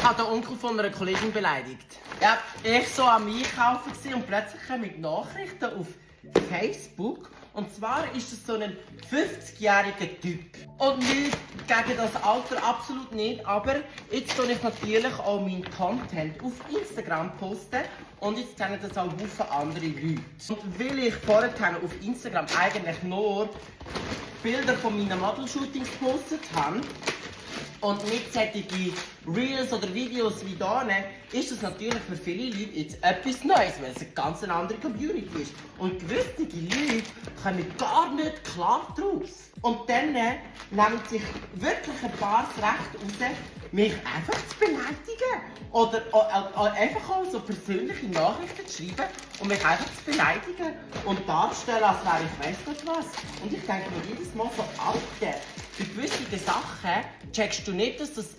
habe den Onkel von einer Kollegin beleidigt. Ja, ich so am Einkaufen gewesen und plötzlich kommen Nachrichten auf Facebook. Und zwar ist es so ein 50-jähriger Typ. Und nicht gegen das Alter, absolut nicht. Aber jetzt tue ich natürlich auch meinen Content auf Instagram posten. Und jetzt kennen das auch viele andere Leute. Und weil ich vorher auf Instagram eigentlich nur Bilder von meinen Model-Shootings gepostet habe, und nicht solche Reels oder Videos wie hier, ist das natürlich für viele Leute jetzt etwas Neues, weil es eine ganz andere Community ist. Und gewisse Leute kommen gar nicht klar drauf. Und dann nehmen sich wirklich ein paar das Recht raus, mich einfach zu beleidigen. Oder einfach auch so persönliche Nachrichten zu schreiben und mich einfach zu beleidigen. Und darstellen, als wäre ich weiss nicht was. Und ich denke mir jedes Mal so, Alter, für gewisse Sachen checkst du nicht, dass das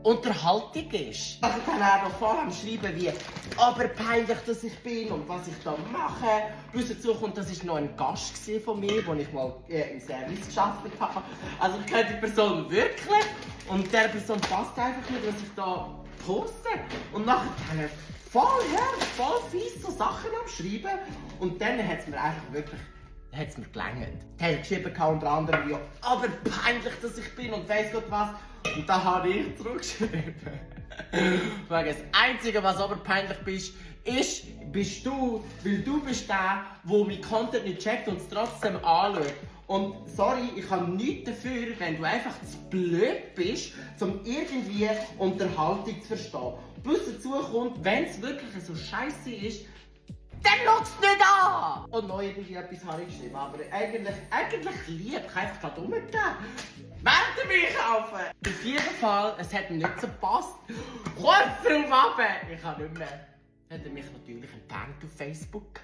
Unterhaltung ist. Also kann er noch voll am Schreiben wie, aber peinlich, dass ich bin und was ich da mache. Plus dazu kommt, das war noch ein Gast von mir, wo ich mal im Service gearbeitet habe. Also ich kenne die Person wirklich und der Person passt einfach nicht, was ich da poste. Und nachher voll fies so Sachen am Schreiben. Und dann hat es mir einfach wirklich gelangt. Er hat geschrieben, unter anderem, ja, aber peinlich, dass ich bin und weiss Gott was. Und da habe ich zurückgeschrieben. Das Einzige, was aber peinlich bist du, weil du bist der, der mein Content nicht checkt und es trotzdem anschaut. Und sorry, ich habe nichts dafür, wenn du einfach zu blöd bist, um irgendwie Unterhaltung zu verstehen. Plus dazu kommt, wenn es wirklich so scheiße ist, dann schaut's nicht an! Und noch irgendwie etwas habe ich geschrieben, aber eigentlich lieb, ich kann einfach gerade umgehen. Werden mich kaufen! Auf jeden Fall, es hat mir nicht so gepasst. Kurz drauf ab! Ich kann nicht mehr. Dann hat er mich natürlich entfernt auf Facebook.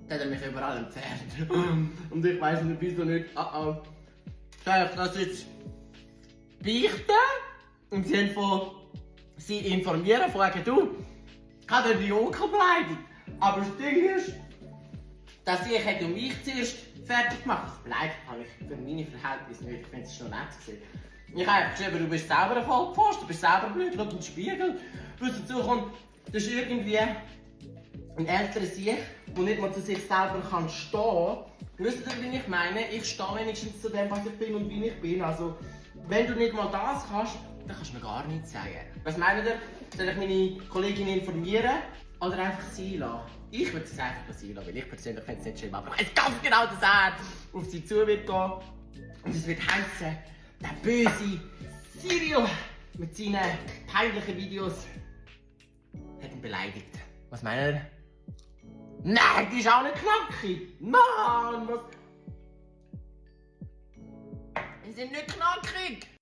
Dann hat er mich überall entfernt. Und ich weiss nicht, wieso nicht. Soll ich das jetzt beichten? Im Sinne von, sie informieren, fragen du, ich habe den Onkel beleidigt. Aber das Ding ist, dass ich mich zuerst fertig gemacht habe. Das beleidigt habe ich für meine Verhältnisse nicht. Ich finde es schon nett gewesen. Ich habe einfach geschrieben, du bist selber ein Vollpfosten, du bist selber blöd, schau in den Spiegel. Plus dazu kommt, das ist irgendwie ein älterer Sieg, der nicht mal zu sich selber kann stehen. Wisst ihr, wie ich meine? Ich stehe wenigstens zu dem, was ich bin und wie ich bin. Also, wenn du nicht mal das kannst, dann kannst du mir gar nichts sagen. Was meint ihr? Soll ich meine Kollegin informieren? Oder einfach sein lassen? Ich würde es einfach sein lassen, weil ich persönlich finde es nicht schlimm. Aber ich weiß ganz genau, dass er auf sie zu wird gehen. Und es wird heißen, der böse Cyril mit seinen peinlichen Videos hat ihn beleidigt. Was meint ihr? Nein, die ist auch nicht knackig! Mann, was? Die sind nicht knackig!